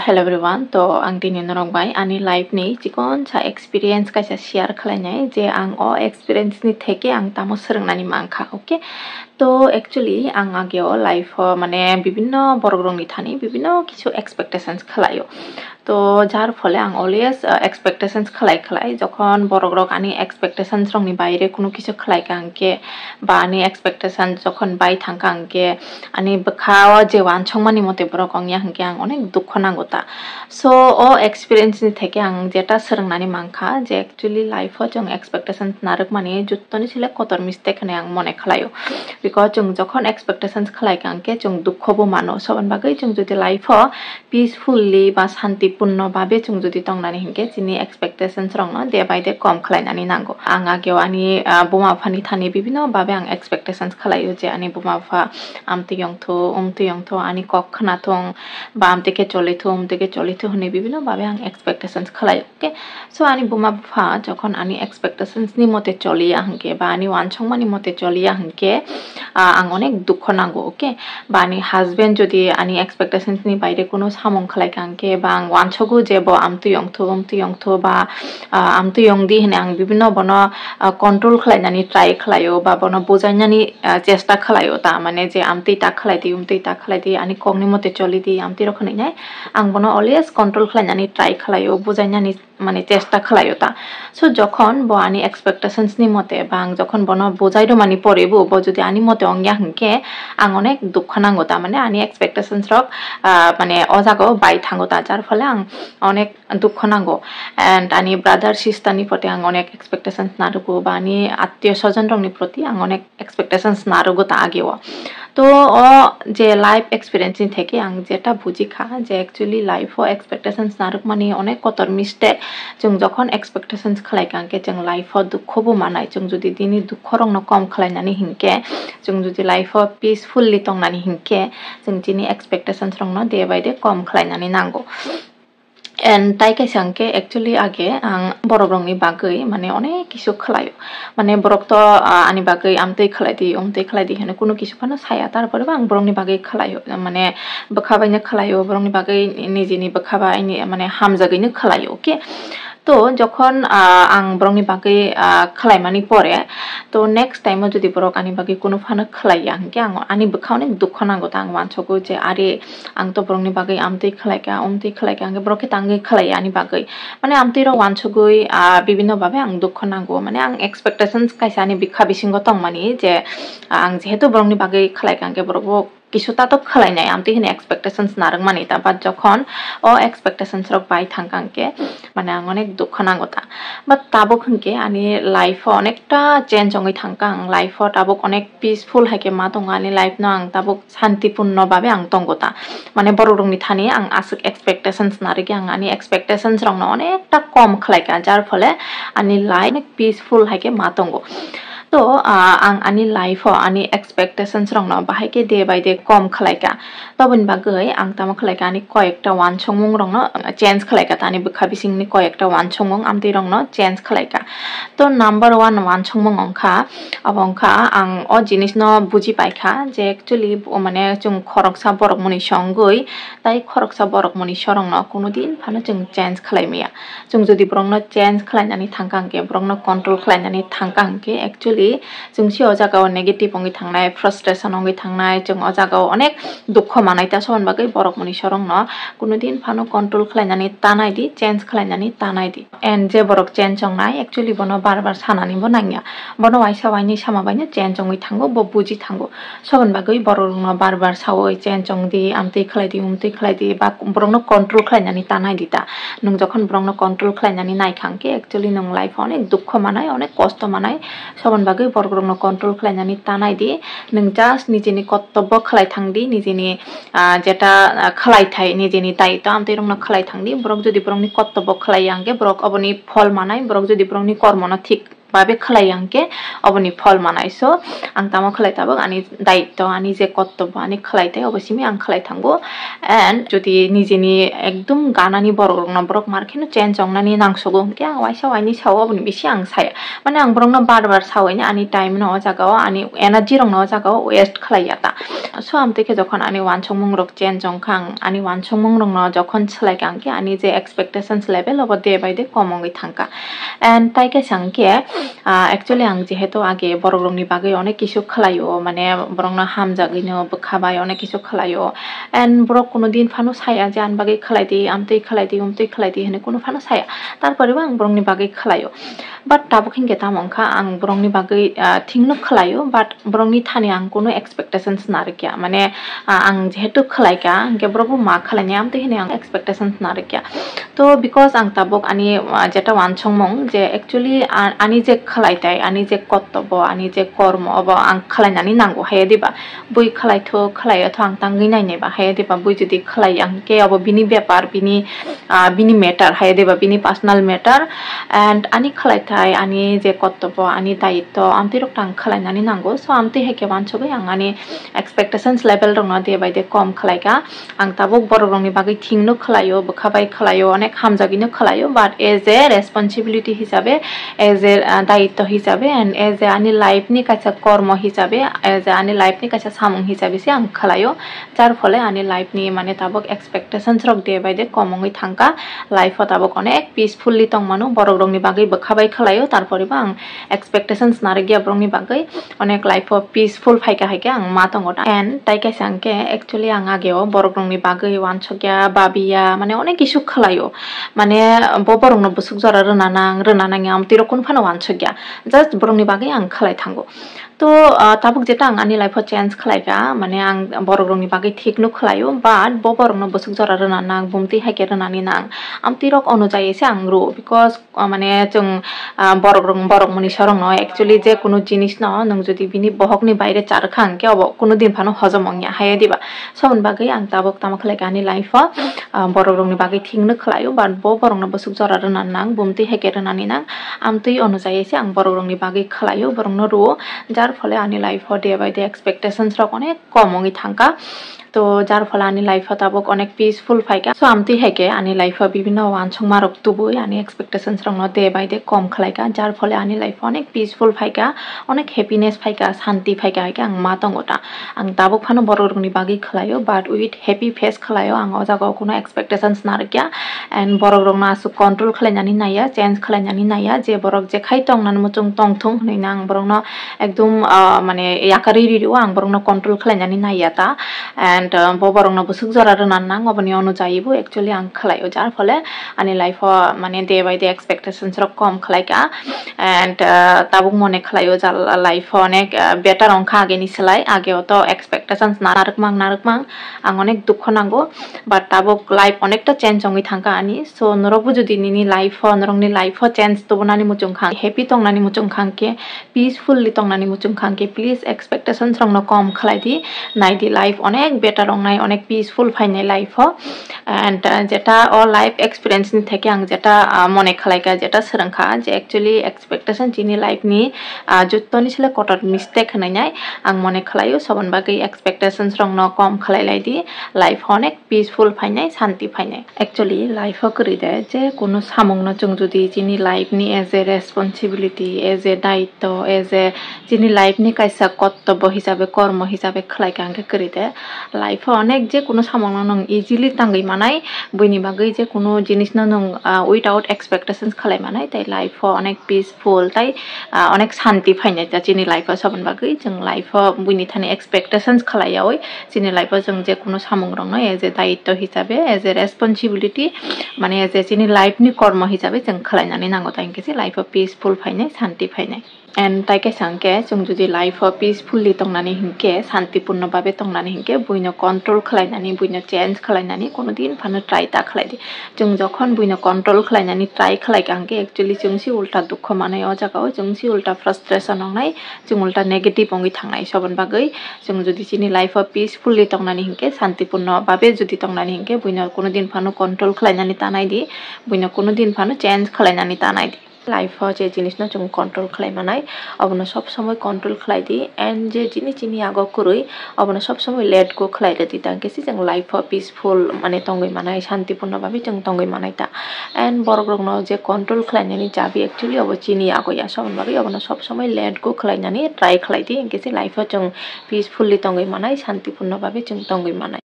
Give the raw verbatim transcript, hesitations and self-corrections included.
Hello everyone, to ang tini norok bai ani life ni chikon sa experience kaisa share khlainai, je ang o experience ni theke ang tamo swrwngnani mankha, okay? To actually ang age o life o mane bibinno borok rok ni thani bibinno kichu expectations khlaio. To jar phole ang always, uh, expectations khlai khlai, jokhon borok rok ani expectations rok ni baire kunu kichu khlai ka hwnkhe, ba ani expectation jokhon bai thangkha hwnkhe, ani bwkha o je wansokmani mote borok ongya hwnkhe ang onek dukho nango ta. So o experience ni theke ang jeta swrwngnani mankha je actually life o chwng expectations narwkmani jottoni sile kotor mistake hinwi ang mone khlaio. Because chwng jokhon expectations khlai ka hwnkhe chwng dukho bo mano, soboni bagwi chwng jodi life o peacefully ba shanti purno babe chwng jodi tongnani hwnkhe chini expectations rokno day by day kom khlainani nango. Ang ageo ani, ah, buma bupha ni thani bibinno babe ang expectations khlaio je ani buma bupha amtwi yongthu, umtwi yongthu, ani kok khwnathung, ba amtwi khe cholithu, umtwi khe cholithu hinwi bibinno babe ang expectations khlaio, okay? So ani buma bupha jokhon ani expectations ni mote choliya hwnkhe ba ani wansokmani mote choliya hwnkhe, ah, ang onek dukho nango, okay? Ba ani husband jodi ani expectations ni baire kunu samung khlai ka hwnkhe, ba ang wansogo je bo amtwi yongthu, umtwi yongthu, ba, ah, amtwi yongdi hinwi ang bibinno bono, ah, control khlainani try khlaio, ba bono bujainani, ah, chesta khlaio, ta mane je amtwi ta khlaidi, umtwi ta khlaidi, ani kokni mote cholidi, amtwi rok hinwi nai ang bono always control khlainani try khlaio, bujainani mane chesta khlaio ta. So jokhon bo ani expectations ni mote ba ang jokhon bono bujai rwmani pore bo, bo jodi ani mote ongya hwnkhe ang onek dukho nango ta, mane ani expectations rok, ah, mane o jaga o bai thango ta, jar phole ang onek dukho nango. And ani brother sister ni pote ang onek expectations narwgo, ba ani attiyo sojon rok ni proti ang onek expectations narwgo ta ageo. To o je life experience ni theke ang jeta bujikha je actually life o expectations narwkmani onek kotor mistake. Chwng jokhon expectations khlai ka hwnkhe chwng life o dukho bo manai. Chwng jodi dini dukho rokno kom khlainani hwnkhe, chwng jodi life o peacefully tongnani hwnkhe, chwng chini expectations rokno day by day kom khlainani nango. And tai kaisa hwnkhe actually age ang borok rokni bagwi mane onek kisu khlaio. Mane borok to, ah, ani bagwi amtwi khlaidi, umtwi khlaidi hinwi kunu kisu phano saya, tarpore bo ang borokni bagwi khlaio. Mane bwkha baino khlaio, borokni bagwi nijini bwkha bai ni mane hamjagwino khlaio, okay? To jokhon, ah, ang borokni bagwi, ah, khlaimani pore, to next time o jodi borok ani bagwi kunu phano khlaiya hwnkhe ang ani bwkha onek dukho nango ta, ang wansogo je are ang to borokni bagwi amtwi khlaika, umtwi khlaika, hwnkhe borok khe tangwi khlaiya ani bagwi. Mane amtwi rok wansugwi, ah, bibinno babe ang dukho nango. Mane ang expectations kaisa ani bikha bisingo tongmani je, ah, ang jehetu borokni bagwi khlaika, hwnkhe borok bo kisu ta to khlainai, amtwi hwnwi expectations narwkmani ta. But jokhon o expectations rok bai thangka, hwnkhe mane ang onek dukho nango ta. But tabuk hwnkhe ani life o onekta change wngwi thangka, ang life o tabuk onek peaceful hai khe ma tongo, ani life no ang tabuk shanti purno babe ang tongo ta. Mane borok rokni thani ang aswk expectations narwkhe, ang ani expectations rokno onekta kom khlaika, jar phole ani life onek peaceful hai khe ma tongo. To, ah, ang ani life o ani expectations rokno bahai khe day by day kom khlaika. Toboni bagwi ang tamo khlaika, ani koyekta wansukmung rokno change khlaika, ta ani bwkha bisingni koyekta wansukmung amtwi rokno change khlaika. To number one wansukmung wngkha, abo wngkha ang o jinisno buji paikha je actually bo mane chwng khoroksa borok mwnwi songwi tai khoroksa borok mwnwi sorongno kunu din phano chwng change khlai maya. Chwng jodi borokno change khlainani thangka hwnkhe, borokno control khlainani thangka hwnkhe, actually chwng se o jaga o negative wngwi thangnai, frustration wngwi thangnai, chwng o jaga o onek dukho manai ta, soboni bagwi borok mwnwi sorongno kunu din phano control khlainani ta nai di, change khlainani ta nai di. And je borok change wngnai, actually bono bar bar sanani bo nangya, bono waisa waini sama baino change wngwi thango, bo buji thango. Soboni bagwi borok rokno bar bar sawi, "Chen chong di, amtwi khlai di, umtwi khlai di," ba borokno control khlainani ta nai di ta. Nwng jokhon borokno control khlainani nai kha hwnkhe, actually nwng life o onek dukho manai, onek kosto manai. Soboni bagwi borok rokno control khlainani ta nai di. Nwng just nijini kortobbo khlai thang di, nijini, ah, jeta, ah, khlai thai, nijini daitto amtwi rokno khlai thang di. Borok jodi borokni kortobbo khlai ya hwnkhe, borok oboni phol manai, borok jodi borokni kormono thik babe khlai ang khe oboni phol manai. So ang tamo khlai tabuk ani daitto, ani je kortobbo ani khlai tai obo simi ang khlai thango. And jodi nijeni ekdum ganani borok rokno borok mar kheno change wngnani nangsogo hwnkhe ang waisa waini sao oboni bisi ang saya. Mane ang borokno bar bar sawi ani time no o jaga o ani energy rokno o jaga o waste khlai ya ta. So amtwi khe jokhon ani uansukmung rok change wngkha ang ani uansukmung rokno jokhon swlai kha ang khe ani je expectations level obo day by day kom wngwi thangkha. And tai kaisa hwnkhe, ah, actually ang jehetu age borok rokni bagwi onek kisu khlaio, mane borokno hamjagwino bwkha bai onek kisu khlaio. And borok kuno din phano saya je ani bagwi khlai di, amtwi khlai di, umtwi khlai di hinwi kuno phano saya. Tarpore bo ang borokni bagwi khlaio. But tabuk hinkhe tamo wngkha, ang borokni bagwi, ah, thikno khlaio, but borokni thani ang kuno expectations narwkya. Mane, ah, ang jehetu khlaikha, hinkhe borokbo ma khlainai amtwi hinwi ang expectations narwkya. To because ang tabuk ani, ah, jeta uansukmung je actually, ah, ani je khlai tai, ani je kortobbo, ani je kormo, obo ang khlainani nango, haiya diba? Bui khlai thok, khlai ya thok, ang tangwi nainai ba, haiya diba? Bui jodi khlai ya hwnkhe obo bini bepar, bini, ah, bini matter, haiya diba? Bini personal matter. And ani khlai thai, ani je kortobbo, ani daitto, amtwi rok tang khlainani nango. So amtwi hai khe uansugwi ang ani expectations level rokno day by day kom khlaikha. Ang tabuk borok rokni bagwi thikno khlaio, bwkha bai khlaio, onek hamjagwino khlaio, but as a responsibility hisabe, as a, ah, daitto hisabe, and as a ani life ni kaisa kormo hisabe, as a ani life ni kaisa samung hisabe se ang khlaio. Jar phole ani life ni mane tabuk expectations rok day by day kom wngwi thangkha. Life o tabuk onek peacefully tongmano, borok rokni bagwi bwkha bai khlaio, tarpore bo ang expectations narwkya borokni bagwi. Onek life o peaceful phaikha hai khe ang ma tongo ta. And tai kaisa hwnkhe actually ang age o borok rokni bagwi uansukya, babiya, mane onek kisu khlaio. Mane bo borokno bwswk jora rwna nang, rwna nangya amtwi rok kunu phano uansukya. Just borokni bagwi ang khlai thango. To, ah, tabuk jeta ang ani life o change khlaikha, mane ang borok rokni bagwi thikno khlaio, but bo borokno bwswk jora rwna nang, bumtwi hai khe rwnani nang. Amtwi rok onujai se ang rwo, because ah, mane chwng, ah, borok rok, borok mwnwi sorokno actually je kunu jinisno nwng jodi bini bohokni baire cha rwkha hwnkhe obo kunu din phano hojom wngya, haiya diba? Soboni bagwi ang tabuk tamo khlaikha ani life o, ah, borok rokni bagwi thikno khlaio, but bo borokno bwswk jora rwna nang, bumtwi hai khe rwnani nang, amtwi onujai se ang borok rokni bagwi khlaio, borokno rwo, jar phole ani life o day by day expectations rok onek kom wngwi thangkha. To jar phole ani life o tabuk onek peaceful phaikha. So amtwi hai khe ani life o bibinno uansukma rok tubui ani expectations rokno day by day kom khlaikha, jar phole ani life o onek peaceful phaikha, onek happiness phaikha, santi phaikha hai khe ang ma tongo ta. Ang tabuk phano borok rokni bagwi khlaio, but with happy face khlaio, ang o jaga o kunu expectations narwkya. And borok rokno aswk control khlainani naiya, change khlainani naiya, je borok jekhai tongnani muchung tongthung hwnwi no ang borokno ekdum, ah, mane yakarwi rw-o, ang borokno control khlainani naiya ta. And, ah, bo borokno bwswk jora rwna nang, oboni onujai bo actually ang khlaio, jar phole ani life o mane day by day expectations rok kom khlaikha. And, ah, tabuk mone khlaio je life o onek, ah, better wngkha ageni slai, age o to expectations narwkmang narwkmang ang onek dukho nango, but tabuk life onekta change wngwi thangkha ani. So norokbo jodi nini life o, norokni life o change tubunani muchung kha, happy tongnani muchung kha hwnkhe, peacefully tongnani muchung kha hwnkhe, please expectations rokno kom khlai di, nai di, life onek better wngnai, onek peaceful phainai life o. And, uh, jeta o life experience ni theke ang jeta, uh, mone khlaikha, jeta swrwngkha je actually expectation chini life ni, uh, jottoni sle kotor mistake hwnwi nai ang mone khlaio, soboni bagwi expectations rokno kom khlai lai di, life onek peaceful phainai, santi phainai. Actually, life o kwrwi de, je kunu samungno chwng jodi chini life ni as a responsibility, as a daitto, as a chini life ni kaisa kortobbo hisabe, kormo hisabe khlai kha hwnkhe kwrwi de. Life o onek je kunu samungno nwng easily tangwi manai, buini bagwi je kunu jinisno nwng, ah, without expectations khlai manai, tei life o onek peaceful tei, ah, onek santi phainai ta chini life o. Soboni bagwi chwng life o buini thani expectations khlai yaui, chini life o chwng je kunu samung rokno as a daitto hisabe, as a responsibility, mane as a chini life ni kormo hisabe chwng khlainani nango, ta hinkhe se life o peaceful phainai, santi phainai. And tai kaisa hwnkhe chwng jodi life o peacefully tongnani hinkhe, santipurno babe tongnani hinkhe, buino control khlainani, buino change khlainani kono din phano try ta khlai di. Chwng jokhon buino control khlainani try khlai kha hwnkhe, actually chwng se ulta dukho manai o jaga o, chwng se ulta frustration wngnai, chwng ulta negative wngwi thangnai. Soboni bagwi chwng jodi chini life o peacefully tongnani hinkhe, santipurno babe jodi tongnani hinkhe, buino kono din phano control khlainani ta nai di, buino kono din phano change khlainani ta nai di. Life o je jinis no chwng control khlai manai, obono sob somoi control khlai di, and je jinis chini yago kwrwi, obono sob somoi let go khlai rwdi, tang khe se chwng life o peaceful mane tongwi manai, shanti purno babe chwng tongwi manai ta. And borok rok no je control khlai nani chabi actually obo chini yago ya, soboni bagwi obono sob somoi let go khlai nani try khlai di, hinkhe se life o chwng peacefully tongwi manai, shanti purno babe chwng tongwi manai.